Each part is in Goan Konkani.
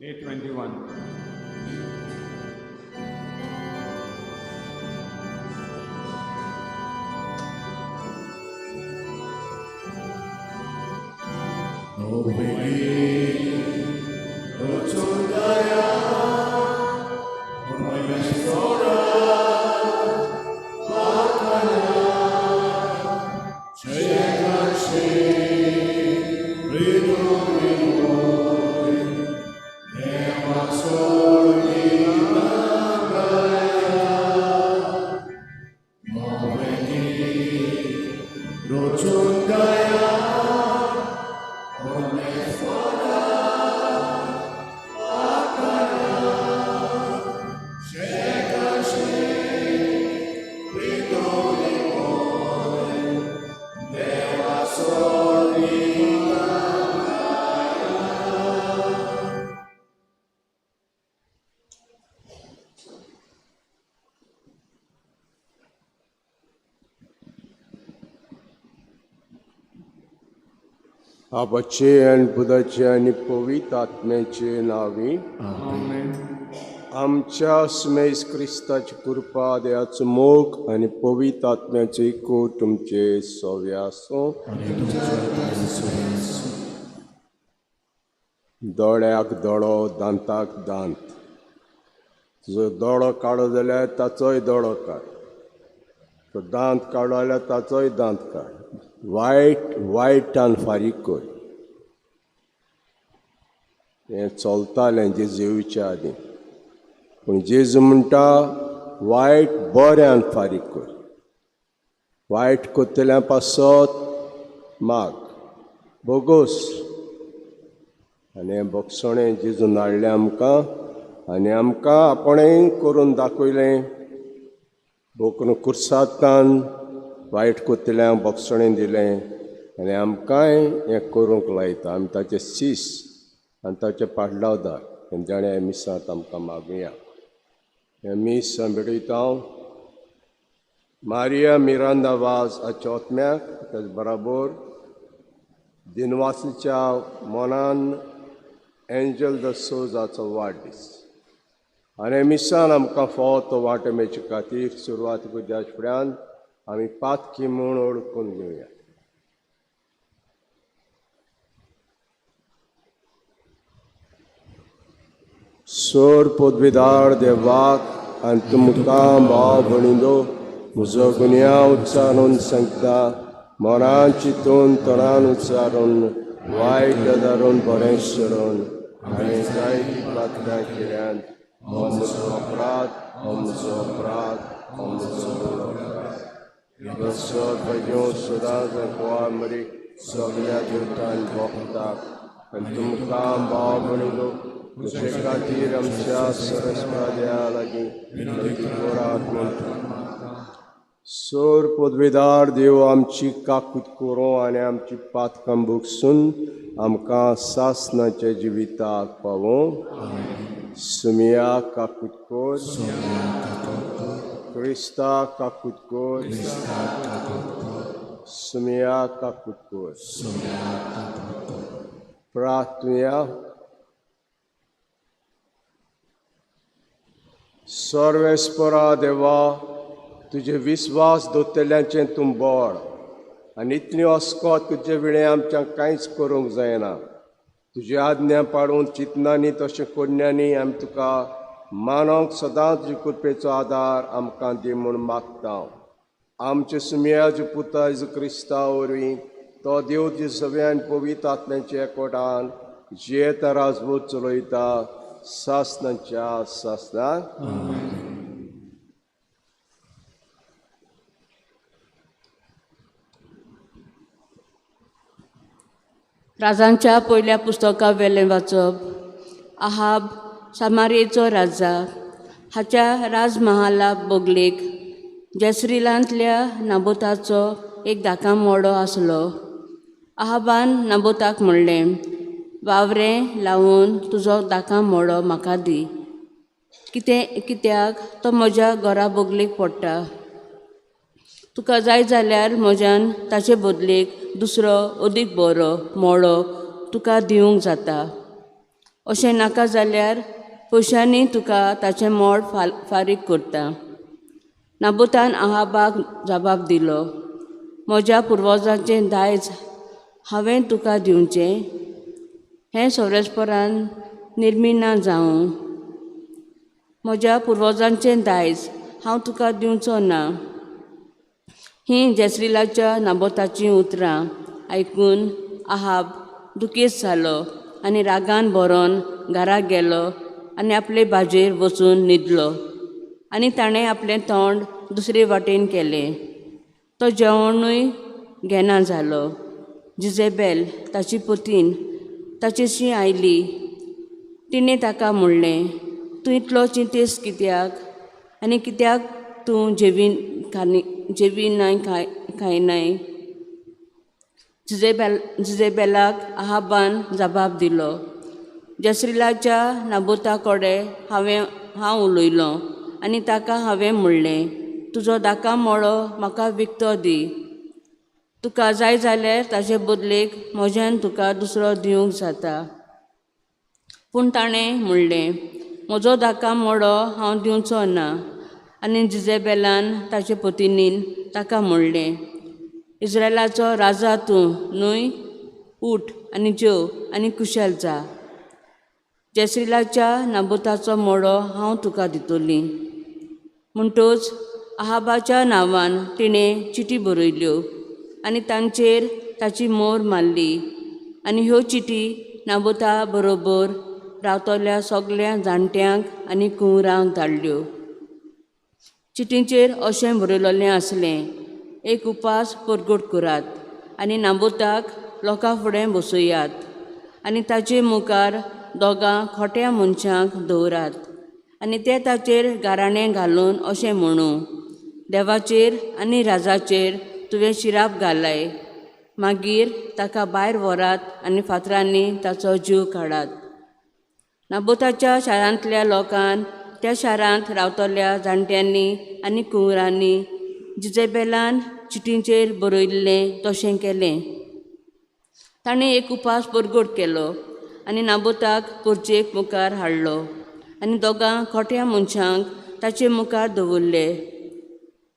821. बापाचे आनी पुताचे आनी पवित्र आत्म्याचे नांवी आमच्या सुमेज क्रिस्ताची कृपा, देवाचो मोग आनी पवित्र आत्म्याचो एकवट तुमचे सवे आसूं. दोळ्याक दोळो, दांताक दांत. तुजो दोळो काडो जाल्यार ताचोय दोळो काड, तो दांत काडो जाल्यार ताचोय दांत काड. वायट वायटान फारीक कर. हें चलतालें जेजू येवच्या आदीं, पूण जेजू म्हणटा वायट बऱ्यान फारीक कर. वायट करतल्या पासत माग, बोगोस. आनी हें भोगसणें जेजून हाडलें आमकां आनी आमकां आपणें करून दाखयलें. भोकून कुर्सातान वायट करतल्यांक भोगसणें दिलें आनी आमकांय हें करूंक लायता. आमी ताचे सीस आनी ताचे पाडलावदार जाणें हें मिसांत आमकां मागुया. हें मीस हांव भेटयता हांव मारिया मिरांदा वाज हाच्या ओतम्याक, त्याच बराबर दिनवासीच्या मनान एंजल the सोजाचो वाडदीस. आनी मिसान आमकां फावो तो वांटो मेळचे खातीर सुरवात करच्या फुड्यान आमी पातकी म्हूण ओळखून घेवया. सोर पदवीदार देवाक आनी तुमकां भाव भणिदो म्हजो गुन्यांव उच्चारून सांगता, मनान चिंतून तणान उच्चारून वायट गजारून बरें सोडून आनी जायती पात्रां केल्यान हो म्हजो अपराध, हो म्हजो अपराध, हो म्हजो अपराध. भजो सदांच मरी सगल्या देवतान भोगताक आनी तुमकां भाव भणिदो तुजे खातीर आमच्या सरस्पा देवा लागीं विनंती करात म्हणटा. सोर पदवेदार देव आमची काकूत करूं आनी आमची पातकां भोगसून आमकां सासणाच्या जिविताक पावों. सुमिया काकूत कर, क्रिस्ता काकूत कर, सुमिया काकूत कर. प्रार्थुया. सर्वेस्परा देवा, तुजे विस्वास दवरतल्यांचें तूं बळ आनी इतली अस्कोत तुजे विणें आमच्या कांयच करूंक जायना. तुजी आज्ञा पाळून चिंतनांनी तशें करण्यांनी आमी तुका मानवक सदांच तुजे कृपेचो आदार आमकां दी म्हूण मागता. आमचे सुमयाचे पुता जेजू क्रिस्ता वरवीं तो देव तुजे सगळ्यान पवित्र आत्म्याच्या एकवटान जियेता राजबूत चलयता सासणाच्या सासणाक. राजांच्या पयल्या पुस्तका वेलें वाचप. आहाब सामारेचो राजा हाच्या राजमहाला बगलेक जेसरिलांतल्या नाबोताचो एक धाका मोडो आसलो. आहाबान नाबोताक म्हणलें, वावरें लावन तुजो धाका मोडो म्हाका दी, कितें कित्याक तो म्हज्या घरा बगलेक पडटा. तुका जाय जाल्यार म्हज्यान ताचे बदलेक दुसरो अदीक बरो मोडो तुका दिवंक जाता. अशें नाका जाल्यार पयशांनी तुका ताचें मोड फारीक करता. नाबोतान आहाबाक जबाब दिलो, म्हज्या पुर्वजांचें दायज हांवें तुका दिवचें? हें सर्वेस्परान निर्मिना जावं. म्हज्या पुर्वजांचें दायज हांव तुका दिवचो ना. हीं जेसरिलाच्या नाबोताचीं उतरां आयकून आहाब दुखेस्त जालो आनी रागान भरोन घरा गेलो आनी आपले बाजेर वचून न्हिदलो आनी ताणें आपलें तोंड दुसरे वाटेन केलें. तो जेवणूय घेना जालो. जिजेबेल ताची पतीन ताचेशी आयली. तिणें ताका म्हणलें, तूं इतलो चिंतेस्त कित्याक आनी कित्याक तूं जेविनाय खायनाय? जिजेबेलाक आहाबान जबाब दिलो, जेसरिलाच्या नाबोता कडेन हांव उलयलों आनी ताका हांवें म्हणलें, तुजो दाका मळो म्हाका विकतो दी. तुका जाय जाल्यार ताचे बदलेक म्हज्यान तुका दुसरो दिवंक जाता. पूण ताणें म्हणलें, म्हजो दाका मळो हांव दिवचो ना. आनी जिजेबेलान ताचे पतिनीन ताका म्हणलें, इस्रायलाचो राजा तूं न्हय? उठ आनी जेव आनी कुशल जा. जेसरिलाच्या नाबोताचो मळो हांव तुका दितली. म्हणटच आहाबाच्या नांवान तिणें चिटी बरयल्यो आनी तांचेर ताची मोर मारली आनी ह्यो चिटी नाबोता बरोबर रावतल्या सगल्या जाणट्यांक आनी कुंवरांक धाडल्यो. चिटींचेर अशें बरयलेलें आसलें, एक उपास परगट करात आनी नाबोताक लोकां फुडें बसयात आनी ताचे मुखार दोगां खोट्या मनशांक दवरात आनी ते ताचेर गाराणें घालून अशें म्हणू, देवाचेर आनी राजाचेर तुवें शिराप घालाय. मागीर ताका भायर व्हरात आनी फातरांनी ताचो जीव काडात. नाबोताच्या शारांतल्या लोकान त्या शारांत रावतल्या जाणट्यांनी आनी कुंवरांनी जिजेबेलान चिटींचेर बरयल्लें तशें केलें. ताणें एक उपास परगट केलो आनी नाबोताक पोरचेक मुखार हाडलो आनी दोगां खोट्या मनशांक ताचे मुखार दवरले.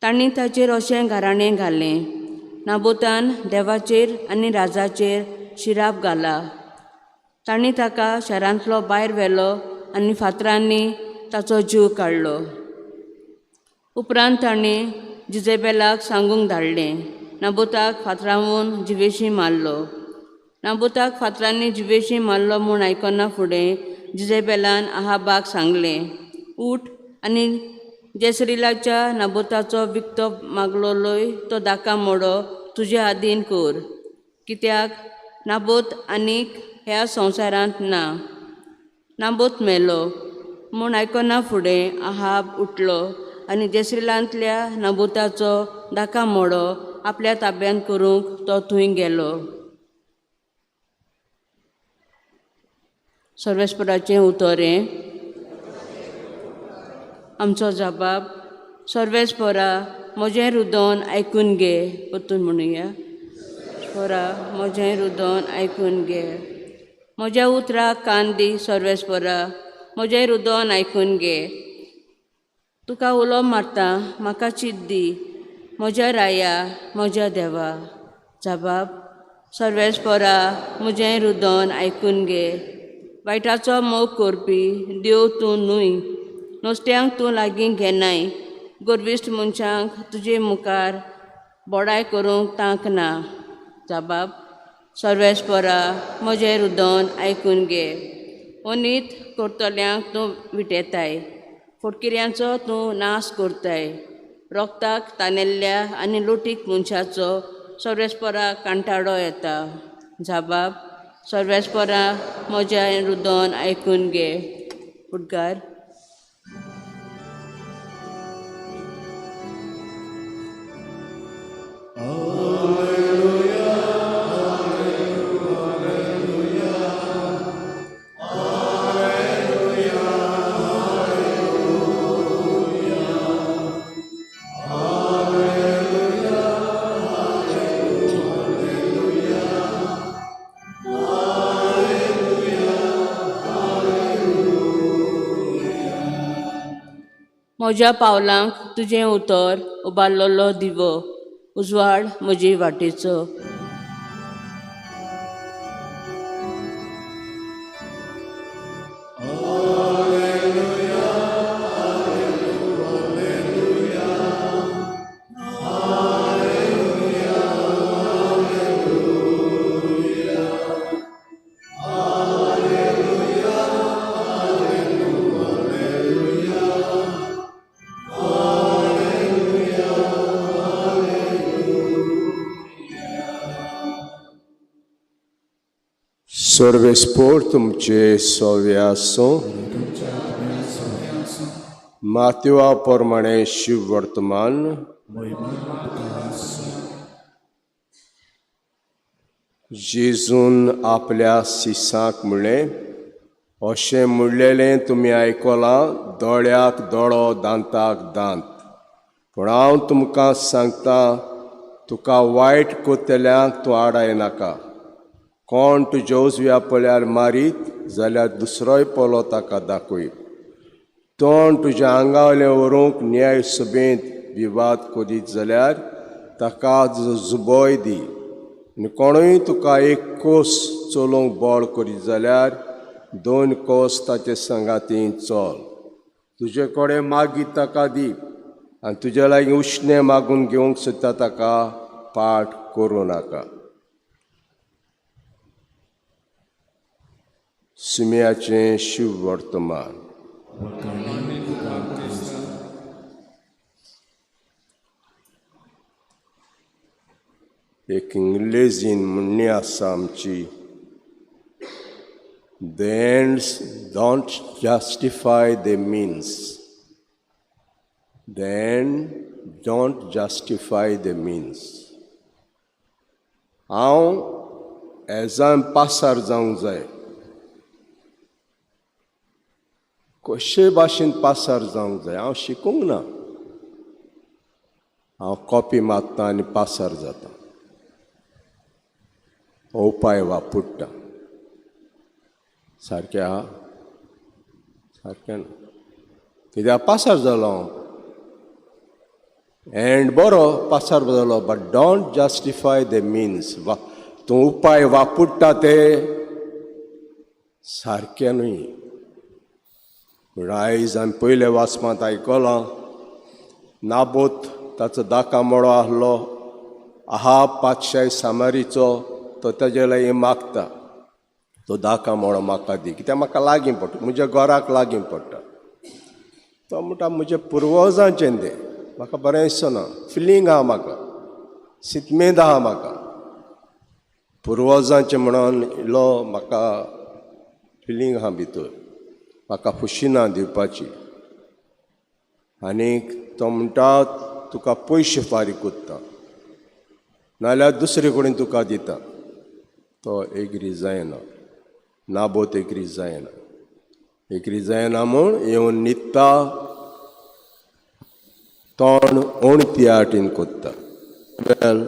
तांणी ताचेर अशें गाराणें घालें, नाबोतान देवाचेर आनी राजाचेर शिराप घाला. तांणी ताका शारांतलो भायर व्हेलो आनी फातरांनी ताचो जीव काडलो. उपरांत तांणी जिजेबेलाक सांगूंक धाडलें, नाबोताक फातरावन जिवेशी मारलो. नाबोताक फातरांनी जिवेशी मारलो म्हूण आयकना फुडें जिजेबेलान आहाबाक सांगलें, उठ आनी जेसरिलाच्या नाबोताचो विकतो मागलोलोय तो दाका मोडो तुजे आदीन कर, कित्याक नाबोत आनीक ह्या संवसारांत ना. नाबोत मेलो म्हूण आयकना फुडें आहाब उठलो आनी जेसरिलांतल्या नाबोताचो दाका मोडो आपल्या ताब्यांत करूंक तो थंय गेलो. सर्वेस्पराचें उतरें. आमचो जबाब, सर्वेस्परा म्हजें रुदन आयकून घे. परतून म्हणुया, स्परा म्हजें रुदन आयकून घे. म्हज्या उतराक कान दी सर्वेस्परा, म्हजें रुदन आयकून घे. तुका उलो मारता, म्हाका चित दी, म्हज्या राया, म्हज्या देवा. जबाब, सर्वेस्परा म्हजें रुदन आयकून घे. वायटाचो मोग करपी देव तूं न्हय, नुस्त्यांक तूं लागीं घेनाय. गर्विश्ट मनशांक तुजे मुखार बडाय करूंक तांक ना. जबाब, सर्वेस्परा म्हजें रुदन आयकून घे. अनीत करतल्यांक तूं विटेताय, फटकिऱ्यांचो तूं नाश करताय. रोगताक तानेल्ल्या आनी लोटीक मनशाचो सर्वेस्परा कांटाळो येता. जबाब, सर्वेस्परा म्हजें रुदन आयकून घे. उद्गार. Alleluia, म्हज्या पावलांक तुजें उतर उबारलेलो दिवो, उजवाड म्हजे वाटेचो. सर्वेस्पोर तुमचे सोवे आसूं. मातेवा प्रमाणे शिव वर्तमान. जेजून आपल्या सिसांक म्हणलें, अशें म्हणलेलें तुमी आयकलां, दोळ्याक दोळो दांताक दांत. पूण हांव तुमकां सांगता, तुका वायट कोत्तल्यांक तूं आडाय नाका. कोण तुज्या उजव्या पळ्यार मारीत जाल्यार दुसरोय पोलो ताका दाखय. तोंड तुज्या आंगावलें व्हरूंक न्याय सभेंत विवाद करीत जाल्यार ताका जुबोय दी. आनी कोणूय तुका एक कोस चलोवंक बळ करीत जाल्यार 2 कोस ताचे सांगाती चल. तुजे कडेन मागीर ताका दी आनी तुजे लागीं उश्णें मागून घेवंक सोदता ताका पाठ करूं नाका. सुम्याचें शिव वर्तमान. एक इंग्लेजीन म्हणणी आसा आमची, The ends don't justify the means. The end don't justify the means. हांव एजाम पासार जावंक जाय, कशे भाशेन पासार जावंक जाय. हांव शिकूंक ना, हांव कॉपी मारता आनी पासार जाता, उपाय वापरता. सारकें आहा? सारकें ना. कित्याक पासार जालो हांव, एंड बरो पासार जालो, but don't justify the means. तूं उपाय वापरता ते सारकें न्हय. पूण आयज आमी पयले वाचपांत आयकलां, नाबोत ताचो दाका मोडो आहलो, आहा पातशाय सामारीचो, तो ताजे लागीं मागता, तो दाका मोडो म्हाका दी, कित्याक म्हाका लागीं पडटा, म्हज्या घराक लागीं पडटा. तो म्हणटा म्हज्या पुर्वजांचें तें, म्हाका बरें दिसना, फिलींग आहा म्हाका, सितमेद आहा म्हाका, पुर्वजांचें म्हणून इल्लो म्हाका फिलींग आहा भितर, म्हाका खुशी ना दिवपाची. आनीक तो म्हणटा तुका पयशे फारीक कोत्ता, नाल्यार दुसरे कडेन तुका दिता. तो एग्री जायना, नाबोत एग्री जायना. एग्री जायना म्हूण येवन न्हिदता, तोंड ओणती आटीन कोत्ता. वेल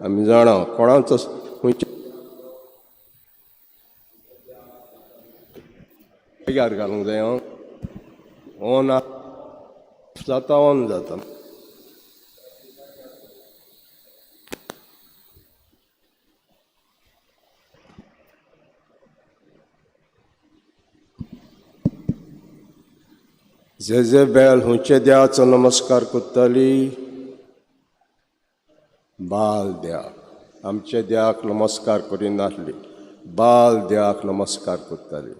आमी जाणा कोणाचो खंयच्या जाग्यार घालूंक जाय. हांव ऑन जाता, ऑन जाता. जेजेबेल हुंचे देवाचो नमस्कार करताली, बाल देवाक. आमच्या देवाक नमस्कार करिनासली, बाल देवाक नमस्कार करताली.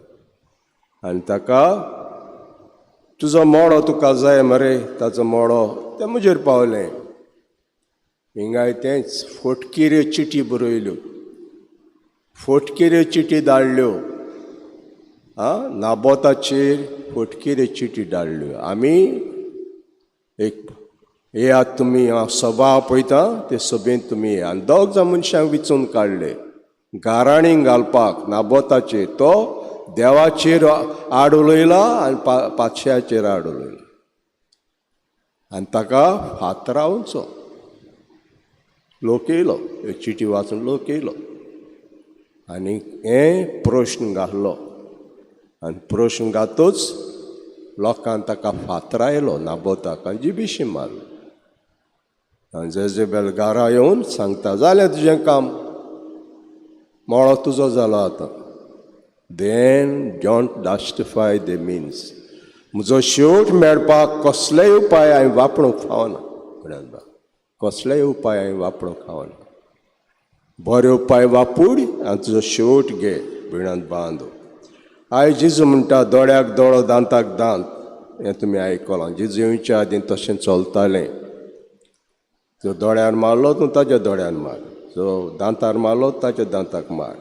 आनी ताका तुजो मोडो तुका जाय मरे, ताचो मोडो तें म्हजेर पावलें. हिंगाय तेंच फोटकिऱ्यो चिटी बरयल्यो, फोटकिऱ्यो चिटी धाडल्यो, आं नाबोताचेर फोटकिऱ्यो चिटी धाडल्यो. आमी एक येयात तुमी, हांव सभा पळयता ते सभेंत तुमी येया. आनी दोग जाण मनशांक विचून काडले गाराणींक घालपाक नाबोताचेर. तो देवाचेर आड उलयला आनी पातशाचेर आड उलयला आनी ताका फातरावचो लोक येयलो, चिटी वाचून लोक येयलो आनी हें प्रश्न घातलो. आनी प्रश्न घातूच लोकान ताका फातरायलो नाबोताक आनी जिबिशी मारलो. आनी जेजेबेल घरा येवन सांगता, जालें तुजें काम, मळो तुजो जालो आतां. Then don't justify the means. म्हजो शेवट मेळपाक कसलेय उपाय हांवें वापरूंक फावना. म्हणून कसलेय उपाय हांवें वापरूंक फावना. बरे उपाय वापूर आनी तुजो शेवट घे भिणांत बांदो. आयज जेजू म्हणटा दोळ्याक दोळो दांताक दांत, हें तुमी आयकलां. जेजू येवच्या आदीं तशें चलतालें. जो दोळ्यार मारलो तूं ताज्या दोळ्यान मार, जो दांतार मारलो ताज्या दांताक मार.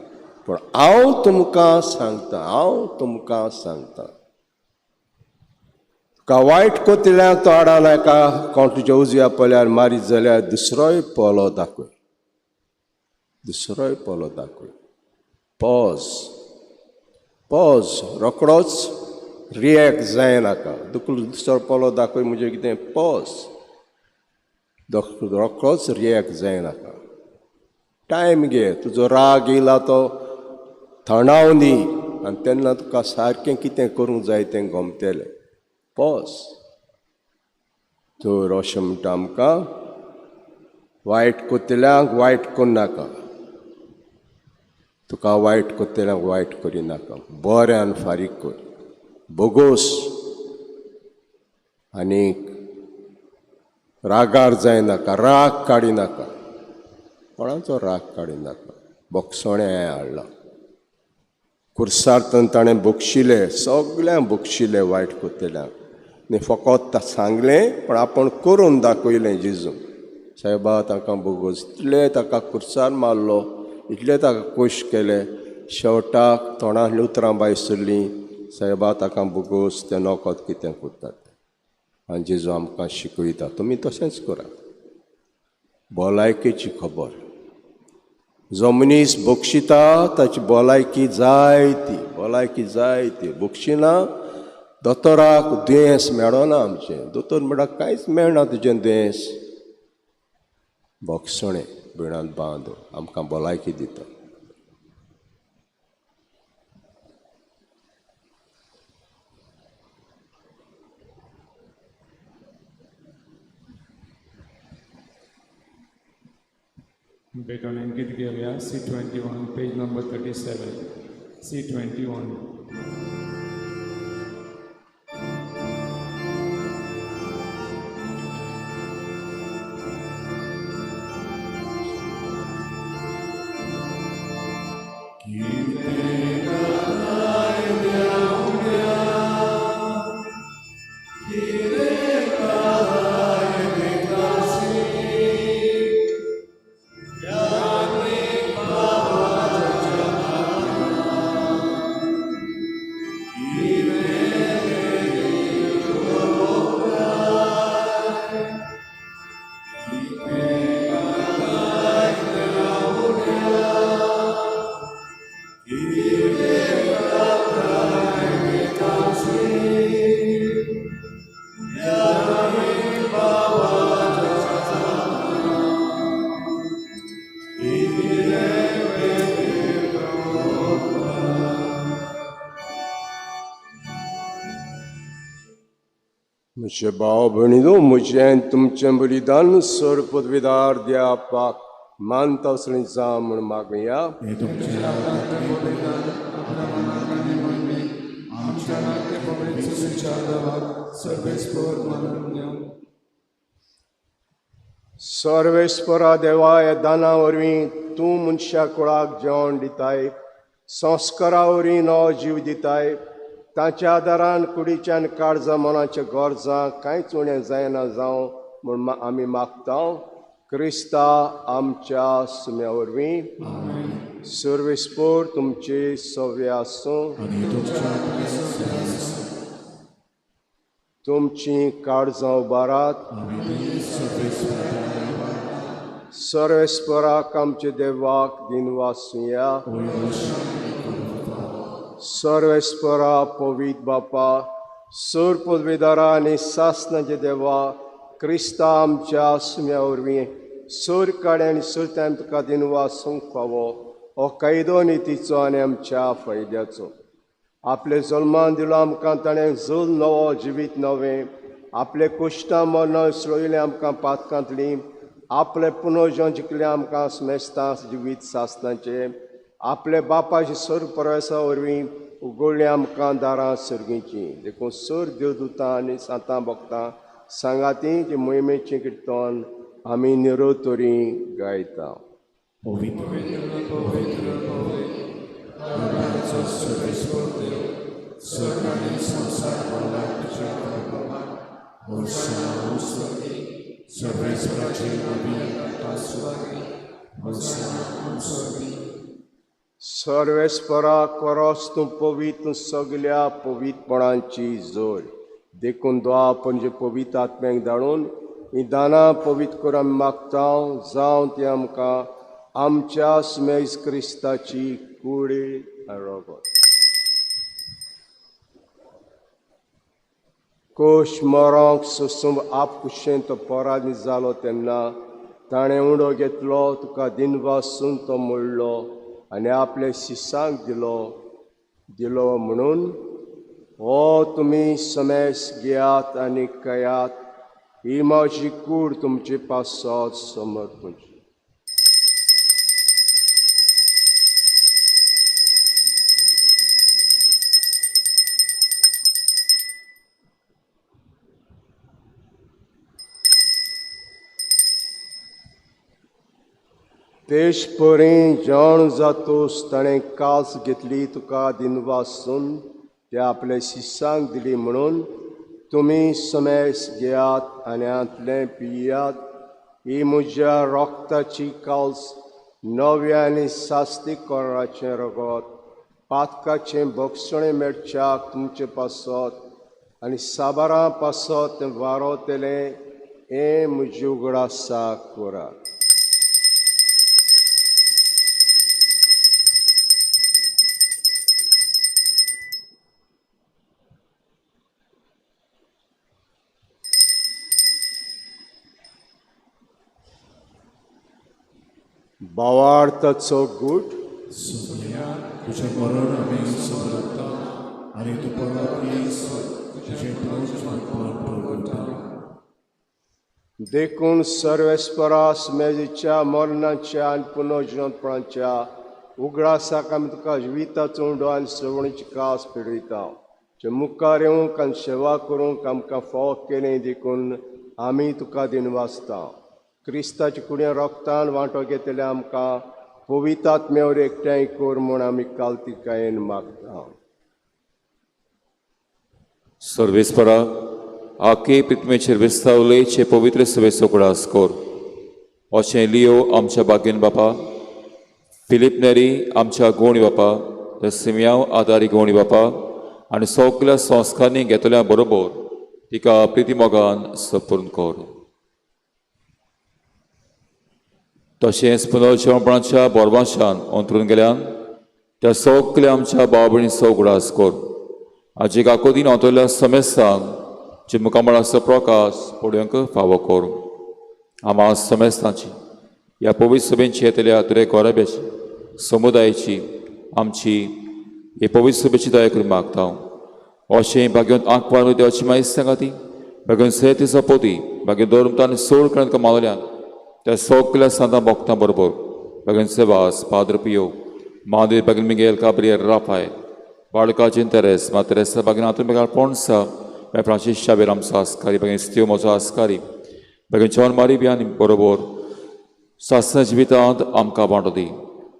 पूण हांव तुमकां सांगता, हांव तुमकां सांगता, तुका वायट कोतिल्याक तो आडान एका कोण तुज्या उजव्या पोल्यार मारीत जाल्यार दुसरोय पोलो दाखय, दुसरोय पोलो दाखय. पॉज पॉज, रोकडोच रिएक्ट जायनाका. दुसरो पोलो दाखय म्हणजे कितें, पॉज, रोकडोच रिएक्ट जायनाका. टायम घे, तुजो राग येयला तो थंडावन दी आनी तेन्ना तुका सारकें कितें करूंक जाय तें गमतलें. पॉज. तर अशें म्हणटा आमकां, वायट कोत्तल्यांक वायट करनाका, तुका वायट कोत्तल्यांक वायट करिनाका, बऱ्यान फारीक कर, बोगोस आनी रागार जायनाका, राग काडिनाका, कोणाचो राग काडिनाका. बोगसोणें हांवें हाडलां कुर्सार, ताणें बक्षिलें, सगल्यांक बक्षिलें वायट कोत्तल्यांक. न्ही फकत सांगलें पण आपूण करून दाखयलें. जेजू सायबा ताका बोगोस, इतले ताका कुर्सार मारलो, इतले ताका कोश केले, शेवटाक तोंडांतलीं उतरां भायर सरलीं, सायबा ताका बोगोस, तें नोकत कितें करतात. आनी जेजू आमकां शिकयता, तुमी तशेंच करात. भलायकेची खबर, जो मनीस बक्षिता ताची भलायकी जायती, भलायकी जायती. बक्षिना दोतोराक दुयेंस मेळना आमचें, दोतोर म्हणटा कांयच मेळना तुजें दुयेंस. बक्षणें भिणांत बांद आमकां भलायकी दिता. बेटोनेन गीत घेवया C21 page number 37 C21. म्हजे भाव भयणीनो, म्हजें तुमचें बलिदान सर पदवीदार द्यापाक मानता असलें जावं म्हूण मागया. सर्वेस्परा देवा, ह्या दाना वरवीं तूं मनशा कुळाक जेवण दिताय, संस्कारा वरवीं नवो जीव दिताय. ताच्या आदारान कुडीच्यान काळजा मनाच्या गरजां कांयच उणें जायना जावं म्हूण आमी मागता. क्रिस्ता आमच्या सुम्या वरवीं. सर्वेस्पोर तुमचे सव्य आसूं. तुमची काळजां उबारात. सर्वेस्पराक आमच्या देवाक दिनवासुया. सर्वेस्परा पवित बापा, सूर पदवीदारा आनी सासनाचे देवा, क्रिस्ता आमच्या सुम्या वरवीं सूर काडे आनी सुरत्यान तुका दिनवासूंक फावो. हो कायदो नितीचो आनी आमच्या फायद्याचो. आपले जल्मान दिलो आमकां ताणें जोल नवो जिवीत नवें आपले कुश्टां मरणां सोयलें आमकां पातकांतलीं आपले पुनर्जन जिखलें आमकां स्मेस्तां जिवीत सासनाचें आपले बापाचे सर परसा वरवीं उगडलीं आमकां दारां सर्गीचीं देखून सर देवदुतां आनी सांतां भक्तां सांगाती की मोहिमेचें किर्तन आमी निरोतरी गायता. पवित्र पवित्र पवित्र देवाचो सर्वेस्पर देव स्वर्ग आनी संवसार भरला तुज्या प्रभावान होसाना स्वर्गी सर्वेस्पराचे नवी स्वर्गी होसाना स्वर्गी. सर्वेस्परा कोरोस तूं पवित्र सगल्या पवित्रपणाची जोड देखून द्वा पणजे पवित्र आत्म्याक धाडून ही दानां पवित्र करून आमी मागता जावं ती आमकां आमच्या स्मेज क्रिस्ताची कुडी आनी रगत. कोश मरोंक सोसूंक आपकुशेन तो पराधीन जालो तेन्ना ताणें उंडो घेतलो तुका दिनवासून तो मोडलो आनी आपले शिसांक दिलो दिलो म्हणून हो तुमी समेस घेयात आनी कयात ही म्हजी कूड तुमचे पासत समर्पणची. तेश परी जेवण जातोस ताणें कास घेतली तुका दिनवासून ते आपले शिसांक दिली म्हणून तुमी समेस घेयात आनी हांतलें पियात ही म्हज्या रोगताची काल्स नव्या आनी सास्ती कोराचें रगत पातकाचें भोगसणें मेळच्याक तुमचे पासत आनी साबारां पासत तें वारोतलें हें म्हजें उगडासाक करात. भावार्थाचो गूट सोनिया तुजें मरण आमी समजता आनी तूं परत येयसर तुजें पुनर्जीवनपण परगटा. देखून सर्वेस्परास मेजीच्या मरणाच्या आनी पुनर्जीवनपणाच्या उगडासाक आमी तुका जिविताचो उंडो आनी सवणीची कास पेडयता जे मुखार येवंक आनी सेवा करूंक आमकां फावो केलें देखून आमी तुका दिनवासता. क्रिस्ताच्या कुडीन रोगतान वांटो घेतले आमकां पवित्र आत्म्यावर एकठांय कर म्हूण आमी कालतिकायेन मागता. सर्वेस्परा आके पृथ्वेचेर विस्तावले चे पवित्र सभेचो उगडास कर अशें लियो आमच्या बागेन बापा फिलीप नेरी आमच्या गोणी बापा तर सिमयांव आदारी गोणी बापा आनी सगल्या संस्कारांनी घेतल्या बरोबर तिका प्रितीमोगान सपूर्ण कर. तशेंच पुनर्जीवनपणाच्या बोरवाशान अंतरून गेल्यान त्या सगल्या आमच्या भाव भयणीचो उगडास कर आजी काकोदीन अंतरल्या समेस्तांक जे मुखामळाचो प्रकाश पडयोंक फावो कर. आमा समेस्तांची ह्या पवित्र सभेंची येतल्या दरेक गोराब्याची समुदायाची आमची हे पवित्र सभेची दया करून मागता. अशें भाग्योन आंकवार देवाची मायस सांगाती भाग्योन सेती सपोती भाग्योन धर्म आनी सोड करून मावल्यान त्या सगल्या सांतां भोगतां बरोबर भाग्योन सेवास पाद्र पियो महादेव भाग्योन मिगेल काब्रियल राफायल बाळकाचेन तेरेस मा तेरेसा भाग्योन आतून बेगार पोणसा मागीर फ्रांसीस शाबेर आमचो आस्कारी भाग्योन स्त्यो म्हजो आस्कारी भाग्योन जॉन मारी बियानी बरोबर सासना जिवितांत आमकां वांटो दी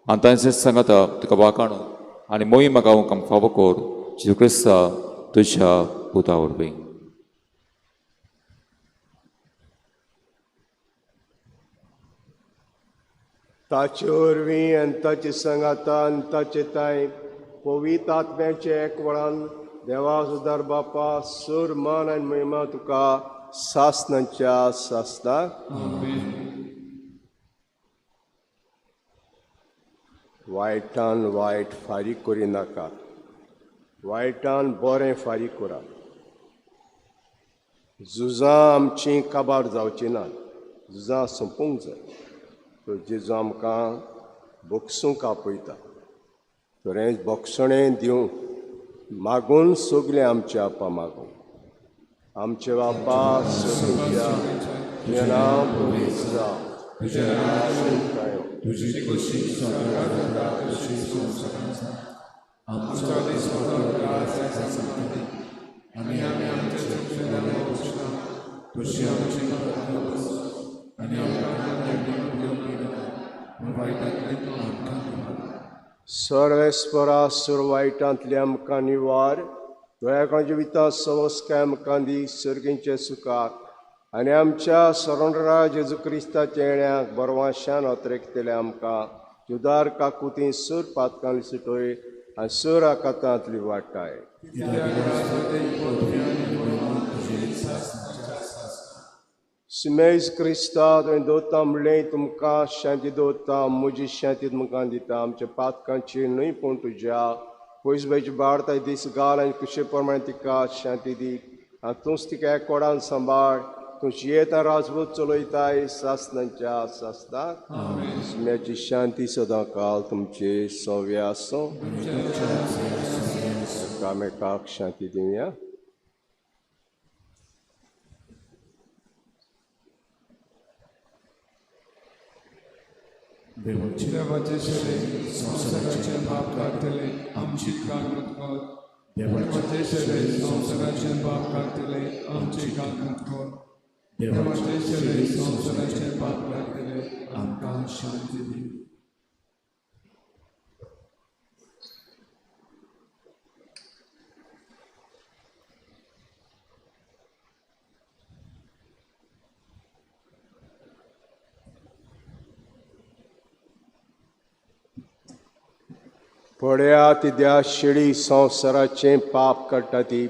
आनी तांचे सांगाता तुका वाकाणू आनी मोहीम गावंक आमकां फावो कर जेजू क्रिस्ता तुज्या पुता वरवीं. ताचे वरवीं आनी ताचे सांगाता आनी ताचे ताय पवित्र आत्म्याचे एकवळान देवा सुदार बापा सूर मान आनी महिमा तुका सासनाच्या सासनाक. वायटान वायट फारीक करिनाका वायटान बरें फारीक करात. झुजां आमचीं काबार जावचीं ना झुजां सोंपूंक जाय. तर जेजू आमकां बोगसूंक आपयता तर हें बोगसणें दिवंक मागून सगळें आमच्या आपा मागून. आमचे बापा सगळ्या तुजें नांव पवित्र जावं, तुजें राज्य कायम. तुजी खोशी स्वर्गात जाता तशी संवसारांत जावं. आमचो दिसपडटो ग्रास आयज आमकां दी आनी आमी आमच्या चुकलेल्यांक पोसता तशी आमची पातकां पुस आनी आमकां देवूंक दिनाका पूण वायटांतल्यान आमकां निवार. सर्वेस्परा सुरवायटांतले आमकां निवार, दयाकां जिविता सवस्काय आमकां दी सर्गींचे सुखाक आनी आमच्या सरणरा जेजू क्रिस्ताच्या येण्याक बरवाशान अत्रेकतले आमकां जुदार काकुती सूर पातकांली सुटोय आनी सूर आकातांतली वाटाय. सिमेज क्रिस्ता तुवें दवरता म्हणलें तुमकां शांती दवरता, म्हजी शांती तुमकां दिता. आमच्या पातकांची न्हय पूण तुज्या पयस बायची बाळताय दीस घाल आनी कुशे प्रमाणे तिका शांती दी आनी तूंच तिका एकोडान सांबाळ. तूं जियेता राजभूत चलयताय सासनाच्या सासनाक. सिम्याची शांती सदां काल तुमचे सव्या आसूं. एकामेकाक शांती दिवया. देवाचे देवाचे शरीर संवसाराचें पाप काडटलें आमची काकूत कर. देवाचे शरीर संवसाराचें पाप काडटलें आमची काकूत कर. देवाचे शरीर संवसाराचें पाप काडटलें आमकां शांती दी. पळया ती शिडी संवसाराचें पाप काडटा ती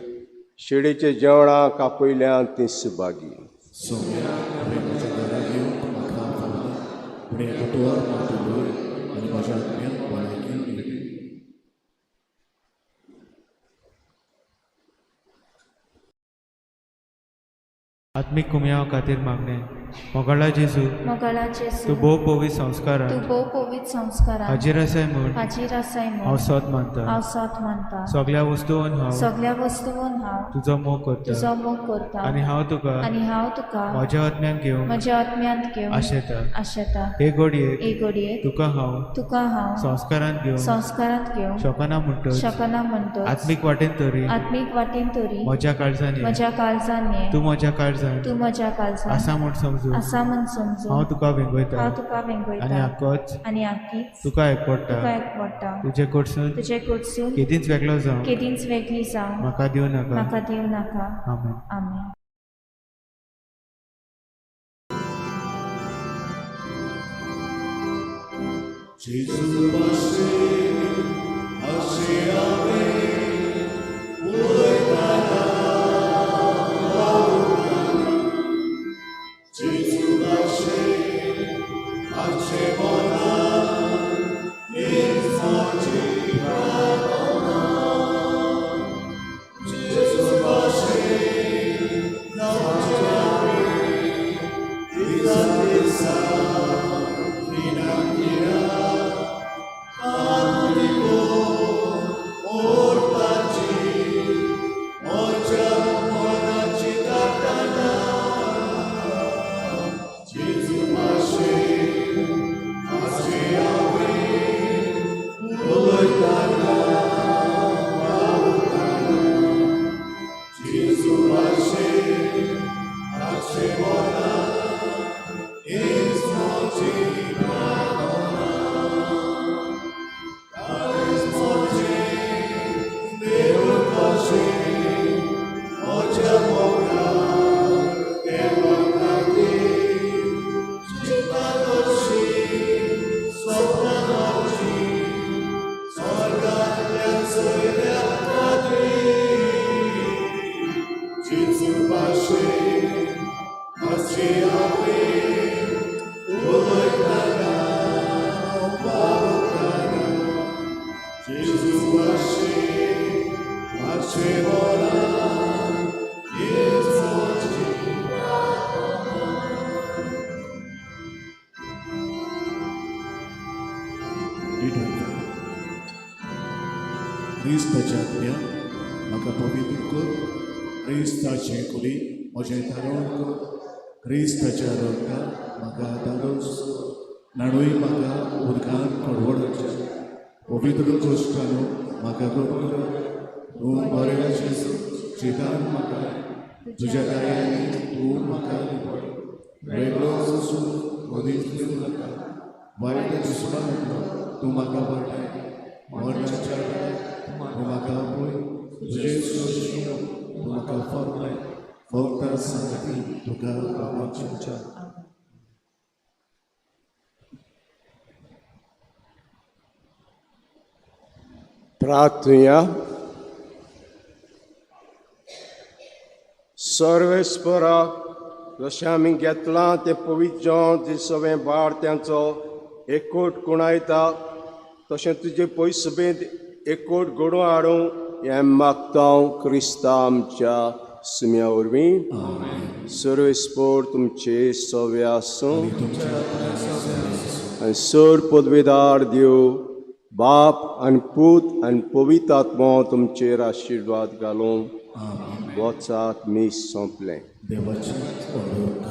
शिडीचे जेवणां कापयल्यान ती सुभागी. सोम्या हांवें म्हज्या घरा येवंक म्हाका फावना, पूण एक उतर मात उलय आनी म्हज्या आत्म्याक भलायकी मेळटली. आत्मीक कुमयाव खातीर मागणें. मोगाळा जेजू, मोगाळा जेजू, तूं भोव पवित्र तूं संस्कारान भोव पवित्र संस्कारान हाजीर आसाय म्हूण हाजीर आसाय हांव म्हूण सोद मानता. हांव सोद मानता. सगळ्या वस्तून हांव सगळ्या वस्तून हांव तुजो मोग करता तुजो मोग करता आनी हांव तुका आनी हांव तुका म्हज्या आत्म्यान घेवंक म्हज्या आत्म्यांत घेवन आशेता. आशेता. हे घडयेक हे घडयेक तुका हांव तुका हांव संस्कारांत घेवंक संस्कारांत घेवंक शकना म्हणटच शकना म्हणटच आत्मीक वाटेन तरी आत्मीक वाटेन तरी म्हज्या काळजान ये. म्हज्या काळजान ये. तूं म्हज्या काळजान तूं म्हज्या काळजान आसा म्हूण समजून आसा म्हूण समजून हांव तुका वेंगयता हांव तुका आनी वेंगयता आकोच आनी आकीच तुका एकवडटा. तुका एकवडटा. तुजे कडसून तुजे कडसून केदींच वेगळो जावं केदींच वेगळी जावं म्हाका दिवं नाका. म्हाका दिवं नाका. आमेन. आमेन. जेजू भाशेन अशें हांवें उलयतना वावुरतना, जेजू भाशेन आमचे मनान हीच म्हजी प्रार्थना. जेजू भाशेन जावचें आमी दिसान दिसा खिणां खिणां क्रिस्ताच्या आत्म्या म्हाका पवित्र कर. क्रिस्ताचे कुडी म्हजें धारण कर. क्रिस्ताच्या रगतान म्हाका धाडस न्हाणूय म्हाका उदकान कडवडाचें पवित्र कश्टान म्हाका कर. तूं बरें जेजू चितान म्हाका तुज्या दयानी तूं म्हाका निवड. वेगळो वचून मदींच दिवं नाका. वायट दुस्मानांतलो तूं म्हाका वाटाय. मरणाच्या वेळार तूं म्हाका आपय. तुजे सोशी तूं म्हाका फर्माय. फक्त सांगती तुका बाबाच्या. प्रार्थुया. सर्वेस्परा जशें आमी घेतलां तें पवित्र जेवण जे सगळें भार त्यांचो एकवट कुणायता तशें तुजे पयसुबेंत एकवट घडोवन हाडूंक हें मागता हांव क्रिस्ता आमच्या सुम्या वरवीं. सर्वेस्पर तुमचे सवे आसूं आनी सर पदवेदार देव बाप आनी पूत आनी पवित्र आत्मो तुमचेर आशिर्वाद घालूं. वचात मीस सोंपलें. देवाची वडवड.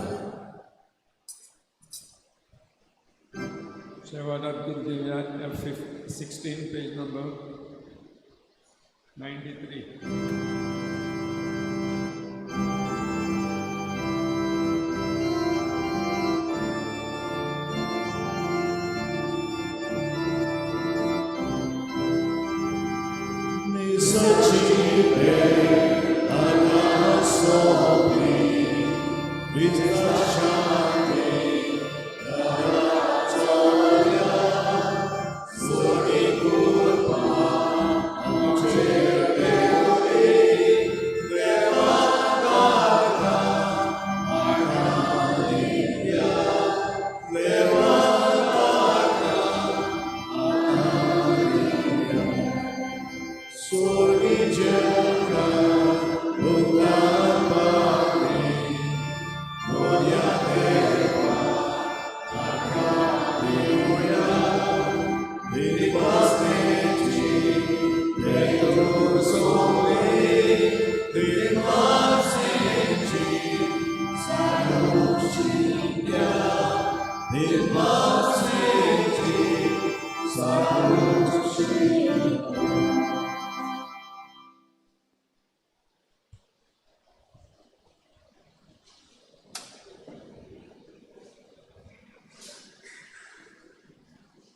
Shevadat Gurdeviyat, F16, page number 93. Salucida.